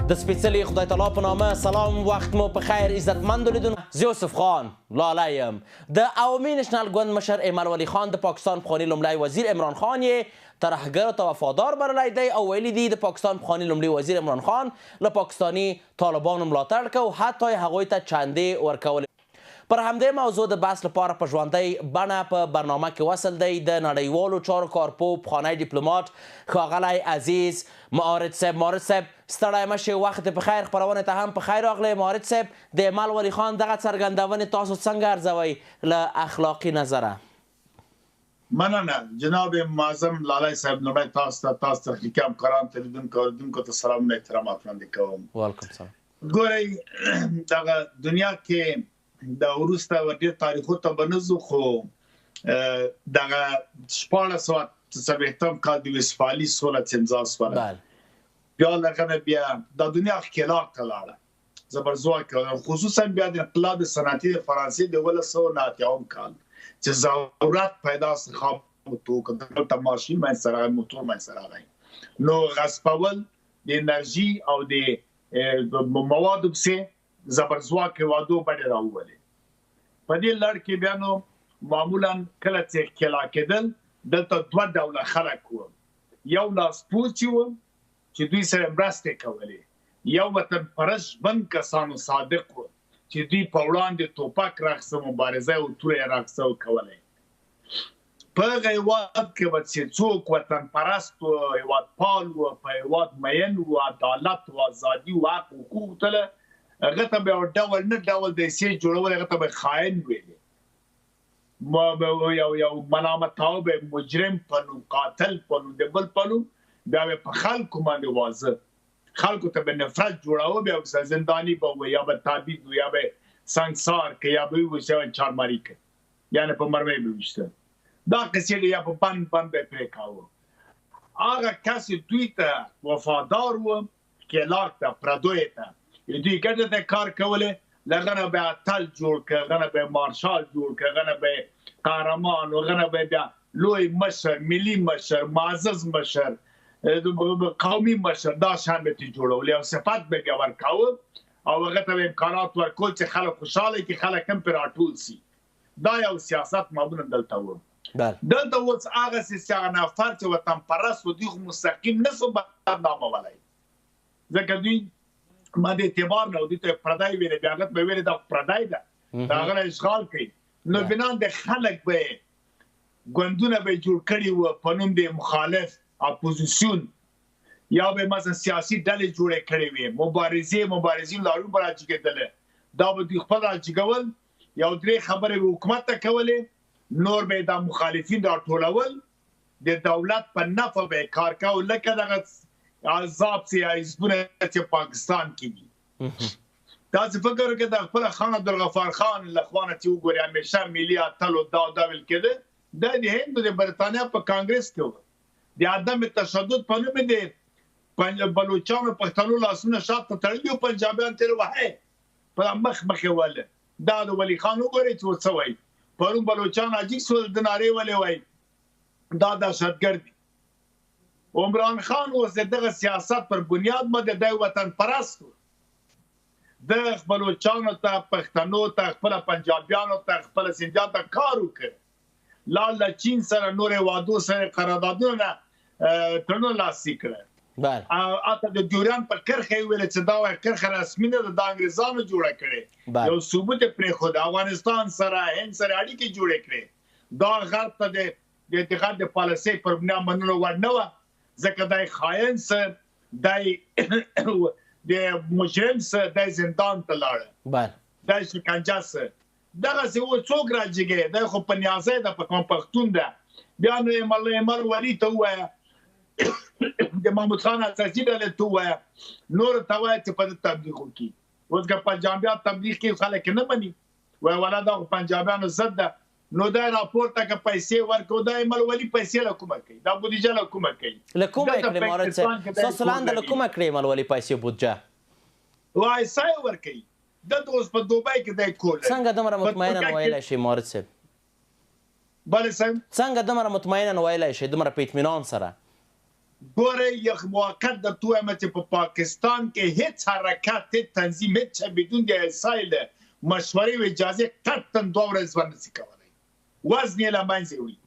د سپېڅلي خدای تعالی په نامه سلام، وخت مو په خیر عزتمندو لیدونکو. زه یوسف خان لالی یم. د عوامي نشنل ګوند مشر ایمل ولي خان د پاکستان پخوانی لومړی وزیر عمران خان یې ترهګرو ته وفادار بللی دی او ویلي دي د پاکستان پخوانی لومړي وزیر عمران خان له پاکستاني طالبانو ملاتړ کو، حتی یې هغوی ته چندې ورکولې. پر همدې موضوع د بحث لپاره په ژوندۍ بڼه په برنامه کې وصل دی د نړیوالو چارو کارپوه پخوانی ډیپلوماټ ښاغلی عزیز معارج صاحب. معارج صاحب، ستړی مه شې، وخت دې په خیر، خپرونې ته هم په خیر راغلې. معارج صاحب، د ایمل ولي خان دغه څرګندونې تاسو څنګه ارزوئ له اخلاقي نظره؟ مننه جناب معظم لالی صاحب، لومړی تاسو ته، تاسو تخنیکي همکارانو ته، لیدونکو اورېدونکو ته سلامونه احترامات وړاندې کوم. وعلیکم سلام. ګورئ، دغه دنیا کې دا وروسته ډېر تاریخو ته به نه ځو، خو دغه 1640 کال د ویسفالي سوله چې امضا سوله، بیا له هغه نه بیا دا دنیا ښکېلاک ته لاړه، زبرځواک، خصوصا بیا د انقلاب صنعتي د فرانسې د 1789 کال چې ضرورت پیدا سو خامو توکو، دلته ماشین منځته راغی، موتور منځته راغی، نو غصبول د انرژي او د موادو پسې زبرځواک هېوادو بډې راوولې. په دې لړ کې بیا نو معمولا کله چې ښکېلاک کېدل، دلته دوه ډوله خلک وو. یو لاسپوڅي وو چې دوی سره مرستې کولې، یو وطن پرست ژمن کسانو صادق وو چې دوی په وړاندې توپک راخسته، مبارزه او توره یې راخسته او کولې. په هغه هېواد کې به چې څوک وطن پرست و، هېواد پال و، په هېواد مین و، عدالت و، ازادي و، حق حقوق تله، هغه ته به یو ډول نه ډول د حصې جوړول، هغه ته به خاین ویلې، یو یو ملامتاوه به مجرم په نوم، قاتل په نوم، د بل په نوم، بیا به په خلکو باندې وازه، خلکو ته به نفرت جوړاوه، بیا به زنداني به و، یا به تابعید و، یا به سنګسار که، یا به وویشته، یا به چارماري که، یعنې په مرمۍ به ویشته. دا قصې دي، یا په بند بند به پرې کاوه. هغه کس چې دوی ته وفادار و، ښکېلاک ته، پردیو ته، دوی ګټه ته کار کولی، له هغه نه به اتل جوړ کړ، هغه نه به مارشال جوړ کړ، هغه نه به قهرمان، هغه نه به بیا لوی مشر، ملي مشر، معزز مشر، قومي مشر، دا شیان به ترې جوړول. یو صفت به بیا ورکاوه او هغه ته به امکانات ورکول چې خلک خوشحاله کړي، خلک هم پرې راټول سي. دا یو سیاست معمولا دلته و. دلته اوس هغسې چې هغه نفر چې وطن پرست و، دوی خو مستقیم نه سو بدنامولی، ځکه دوی باندې اعتبار نه و، دوی ته پردی ویلې، بیا هغه ته به ویلې دا پردی ده، دا هغه نه اشغال کوي. نو بنا د خلک به ګوندونه به جوړ کړي وو په نوم د مخالف اپوزیسیون، یا به مثلا سیاسي ډلې جوړې کړې وې، مبارزې لاریون به راجګېدلې، دا به دوی خپل راجګول، یو درې خبرې به حکومت ته کولې، نور به دا مخالفین راټولول، د دولت په نفع به یې کار کاوه، لکه دغه عذاب چې یا حزبونه چې پاکستان کې دي. تاسې فکر وکړئ د خپل خان عبدالغفار خان له خوا نه چې وګورئ، همیشه ملي اتل و دا دا ویل کېده، دا د هند د برېټانیا په کانګرس کې و، د عدم تشدد په نوم د بلوچانو پښتنو لاسونه شاته تړلي وو، پنجابیان ترې وهي په مخ مخې ول. دا د ولي خان وګورئ چې څه وایي، پرون بلوچان عجیب سول، د نارې ولې وایي دا دهشتګرد دي. عمران خان اوس د دغه سیاست پر بنیاد باندې دی وطن پرست و، د بلوچانو ته، پښتنو ته، خپل پنجابیانو ته، خپل سندیانو ته کار وکړ، لال له چین سره نور هېوادو سره قراردادونه تړونونه لاسلیک کړل. حتی د ډیورند په کرښه یې وویل چې دا وایي کرښه رسمي نه ده، دا انګریزانو جوړه کړې. یو ثبوت یې پرېښود، افغانستان سره هند سره اړیکې جوړې کړې. دا غرب ته د غرب د پالیسۍ پر بنیاد منلو وړ نه وه، ځکه دی خاین سه، دی د مجرم سه، دی زندان ته لاړه، دی شکنجه سه. دغسې اوس څوک راجګوي؟ دی خو په نیازی ده، په کوم پښتون ده. بیا نو ایمل ولي ته ووایه، د محمود خان اساسي ډلې ته ووایه، نور ته وایه چې په ده تبلیغ وکړي. اوس که پنجابیان تبلیغ کوي خلک یې نه مني، وایي ولا دا خو پنجابیانو ضد ده. نو دا راپورته که پیسې ورکړو، دا ایمل ولي پیسې له کومه کوي؟ دا بودیجه له کومه کوي؟ له کومه یې دلته کړې مارد پاکستان صاحب؟ کې دا ستاسو لاندې له ورکوي. کومه کړې ایمل ولي پیسې بودجه؟ وای سای ورکوي. دلته اوس په دوبۍ کې دی کور لري. څنګه دومره په مطمئنا ترکیه کې ویلی شئ مارد صاحب؟ بله صاحب؟ څنګه دومره مطمئنا ویلی شئ، دومره په اطمینان سره؟ ګوره یو موقت درته ووایم چې په پاکستان کې هیڅ حرکت، هیڅ تنظیم، هیڅ چا بدون د آی اس آی له مشورې او اجازې قطعا دوه ورځې ژوند نشي کولی. وزن یې له منځه وړي.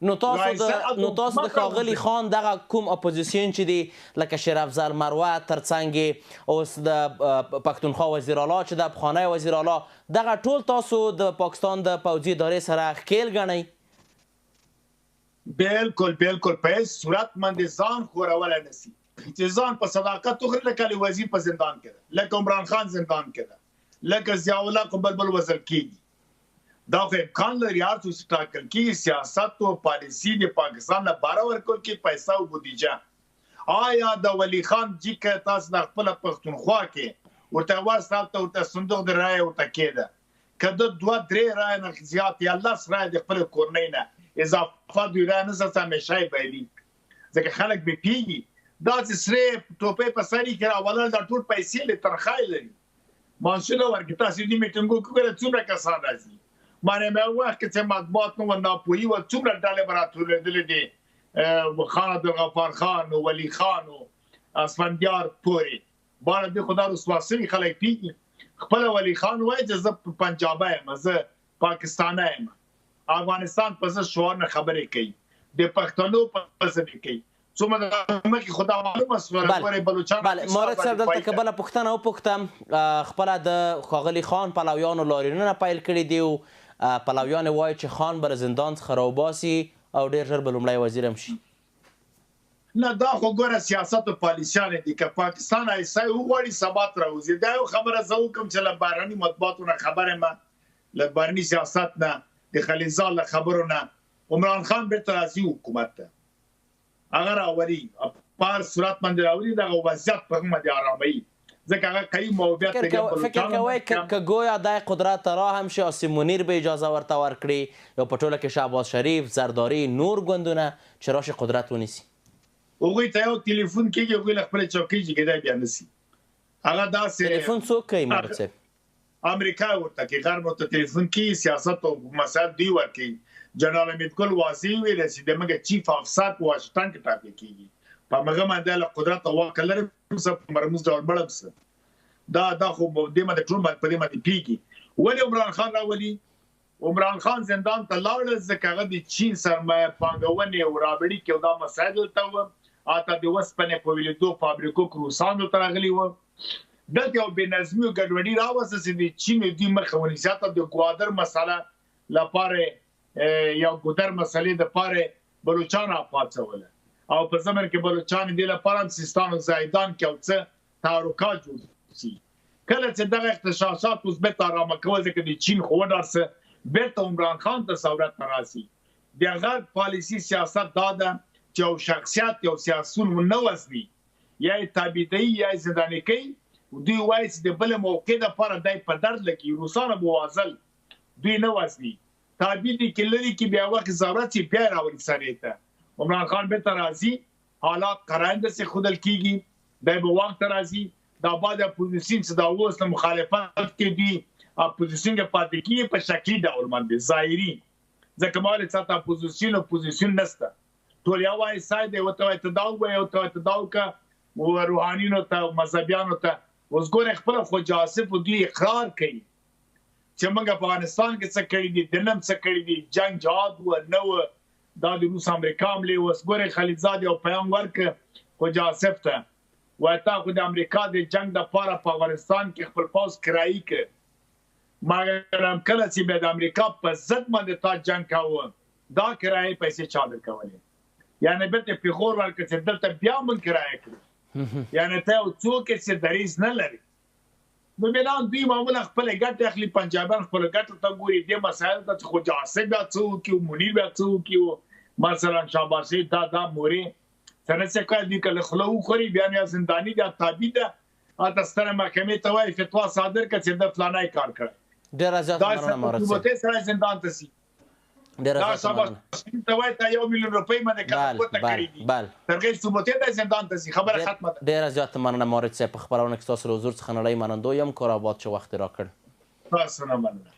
نو تاسو د نو تاسو د ښاغلي خان دغه کوم اپوزیسیون چې دی لکه شیر افضل مروه تر څنګ اوس د پښتونخوا وزیر اعلی چې د پخوانی وزیر اعلی دغه ټول تاسو د پاکستان د پوځي ادارې سره ښکیل ګڼئ؟ بالکل بالکل، په هیڅ صورت باندې ځان ښورولی نسی چې ځان په صداقت وخوري. لکه علي وزیر په زندان کې ده، لکه عمران خان زندان کې ده، لکه ضیاء الحق بلبل وزل کیږي. دا خو امکان لري هر څو چې ټاکل کیږي سیاست او پالیسی د پاکستان له باره ورکول کې پیسه او بودیجه. آیا د ولی خان جی که تاسو د خپل پښتونخوا کې ورته ورسته هلته ورته صندوق د رایې ورته کېده، که د دوه درې رایې نه زیات یا لس رایې د خپل کورنۍ نه اضافه دوی رایې نه ساتي، همیشه یې بایلي، ځکه خلک بې پیږي. دا چې سرې ټوپۍ په سر یې کې راولل دا ټول پیسې لري، تنخوا یې لري، معاشونه ورکړي. تاسو دې میټینګو کې وګورئ څومره کسان راځي. معنی مې وخت کې چې مطبوعات نه وه، ناپوهي وه، څومره ډلې به راټولېدلې دي، خان عبدالغفار خان او ولي خان او اسفندیار پورې باره دې خو دا رسوا سوي خلک پیږي. خپله ولي خان وایي چې زه پنجابی یم، زه پاکستانی یم، افغانستان په ضد شعارونه خبرې کوي، د پښتنو په ضد کوي. څومره مخکې خو دا معلومه سوه ګورئ بلوچان. بله مورد صاحب، دلته که بله پوښتنه وپوښتم، خپله د ښاغلي خان پلویانو لاریونونه پیل کړي دي او پلویان یې وایي چې خان به له زندان څخه راوباسي او ډېر ژر به لومړی وزیر هم شي. نه دا خو ګوره سیاست او پالیسیانې دي، که پاکستان آی اس آی وغواړي سبا ته راوځي. دا یو خبره زه وکړم چې له بهرني مطبوعاتو نه خبر یم، له بهرني سیاست نه، د خلیلزاد له خبرو نه، عمران خان بیرته راځي حکومت ته، هغه راولي په هر صورت باندې راولي، دغه وضعیت په هغه باندې آراموي، ځکه هغه قوي موقعیت لري. فکر کوئ که ګویا دی قدرت ته را هم شي، عاصم منیر به اجازه ورته ورکړي، یا په ټوله کې شهباز شریف، زرداري، نور ګوندونه چې راشي قدرت ونیسي؟ هغوی ته یو تلیفون کېږي، هغوی له خپلې چوکۍ جګېدی بیا نسی. هغه داسې تلیفون څوک کوي مورد صاحب؟ امریکا ورته کوي، غرب ورته تلیفون کوي، سیاست او مسایل دوی ورکوي. جنرال حمید ګل واضح ویل چې د موږ چیف افسر په واشنګټن کې ټاکل کېږي، په هغه باندې له قدرت او واک لري څه په مرموز ډول مړم څه. دا خو دې باندې ټول باندې په دې باندې پیږي. ولې عمران خان راولي؟ عمران خان زندان ته لاړ ځکه هغه د چین سرمایه پانګونې او رابړي کې دا مسایل دلته وه، حتی د وسپنې په ویلیدو فابریکو کې روسان دلته راغلي وه. دلته یو بې نظمي او ګډوډي راوسته چې د چین او دوی مخه ونیسي. حتی د ګوادر مسله لپاره یا ګودر مسلې دپاره بلوچان راپاڅوله او په ضمن کې بلوچان دې لپاره هم سیستان او زاهدان کې او څه تحرکات جوړ سي. کله چې دغه اغتشاشات اوس بیرته آرامه کول، ځکه د چین خو وډار سه بیرته عمران خان ته ثورت ته راسي. د غرب پالیسي سیاست دا ده چې یو شخصیت یو سیاسون نه وزني، یا یې تابعدوي یا یې زنداني کوي. دوی وایي چې د بلې موقع دپاره دی په درد لګي. روسانو به وازل، دوی نه وزني، تابع دي کې لري کې بیا وخت ضرورت چې بیا راولي سرې ته. عمران خان بیرته راځي، حالات قراین داسې ښودل کېږي، دی به واک ته راځي. دا بعد اپوزیسیون چې دا اوس له مخالفت کې دي، اپوزیسیون کې پاتې کېږي په شکلي ډول باندې ظاهري، ځکه ما ویل چې هلته اپوزیسیون اپوزیسیون نشته، ټول یو وایي سای دی، ورته وایي ته دا ووایه، ورته وایي ته دا وکړه، روحانیونو ته مذهبیانو ته. اوس ګورئ خپله خواجه آصف دوی اقرار کوي چې موږ افغانستان کې څه کړي دي، دننه څه کړي دي، جنګ جهاد و نه و، دا د روس امریکا حملې. اوس ګورئ خلیلزاد یو پیام ورکړ خواجه آصف ته، وایي تا خو د امریکا د جنګ دپاره په افغانستان کې خپل پوځ کرایي کړ، مګر هم کله چې بیا د امریکا په ضد باندې تا جنګ کاوه، دا کرایې پیسې چا درکولې؟ یعنې بیرته پیغور ورکړ چې دلته بیا موږ کرایه کړو، یعنې ته یو څوک یې چې دریځ نه لري. نو بلان دوی معمولا خپلې ګټې اخلي، پنجابیان خپلو ګټو ته ګوري، دې مسایلو ته چې خواجه آصف بیا څه وکړي، منیر بیا څه وکړي، مثلا شهباز شریف دا مورې څه نه څه کوي، دوی که له خوله وخوري بیا نو یا زنداني ده یا تابع ده، هلته ستره محکمې ته وایي فتوا صادر کړه چې ده فلانی کار کړی. ډېره زیاته مننه مورد صاحب. دا سره زندان ته ځي. ډېره زیاته مننه. ته وایي تا 1 میلیون روپۍ باندې کله پورته کړې دي، تر هغې ثبوتې دی زندان ته ځي. خبره ختمه ده. ډېره زیاته مننه مورد صاحب، په خپرونه کې ستاسو له حضور څخه نړۍ منندوی یم. کور آباد چې وخت یې راکړ. تاسو نه مننه.